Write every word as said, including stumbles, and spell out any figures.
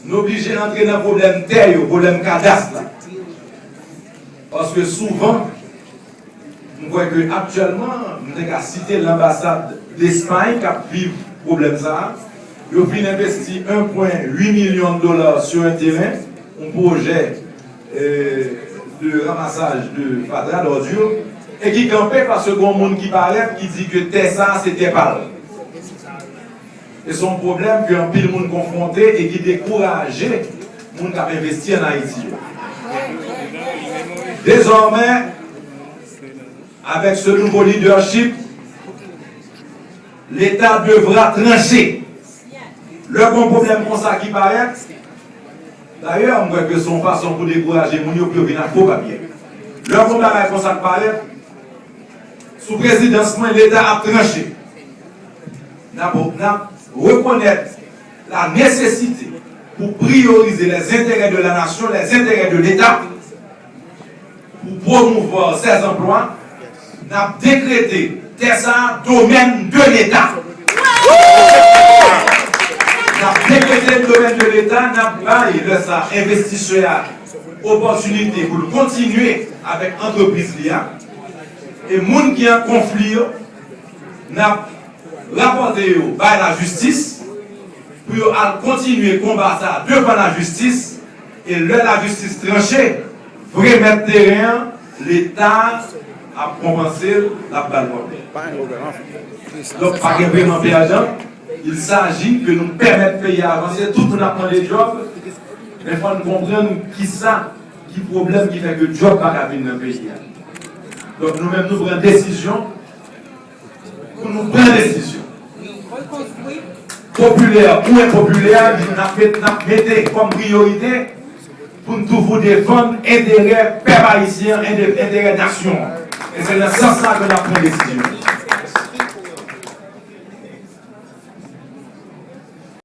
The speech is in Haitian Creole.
Nou oblije antre nan pwoblèm tè yo, pwoblèm kadas la. Paske souvan, m kwè ke aktyèlman, m te ka site lanbasad Lespay k ap viv pwoblèm sa a. Yo fin envesti un point huit milyon dola sou yon teren, yon pwojè, euh, de ramasaj de fatra, dòdi, e ki kanpe paske gon moun ki parèt ki di ke tè sa a se tè pa l. E se yon pwoblèm ke anpil moun konfwonte e ki dekouraje moun k ap envesti ann Ayiti yo. Dezòmè, avec ce nouveau leadership, l'État devra trancher. Lè gon pwoblèm konsa ki parèt, dayè, m kwè ke se yon fason pou dekouraje moun yo, pou yo vin ak fo papye. Lè gon bagay konsa k parèt, sou prezidans mwen, Leta ap tranche. N ap, n ap rekonèt la nesesite pou priyorize les intérêts de la nation, les intérêts de l'État, pou pwomouvwa sèz anplwa, n ap dekrete tè sa a domèn de Leta. N ap dekrete l domèn de Leta, n ap bay lè sa a envestisè a opòtinite pou l kontinye avèk antrepriz li a. E moun ki an konfli yo, n ap rapòte yo bay lajistis pou yo al kontinye konba sa a devan lajistis. E lè lajistis tranche, vre mèt teren an, Leta ap konpanse l, l ap ba l pwoblèm. Donk, pa gen vreman pèdan. Il s'agit que nou pèmèt peyi a avanse. Tout moun ap mande djòb, men fò n konprann kisa, ki pwoblèm ki fè ke djòb pa ka vin nan peyi a. Donk, nou menm, nou pran desizyon pou nou pran desizyon. Popilè ou enpopilè, n ap met, n ap mete kòm priyorite pou n toujou defann enterè pèp ayisyen an, ente-, enterè nasyon an. E se nan sans sa ke n ap pran desizyon.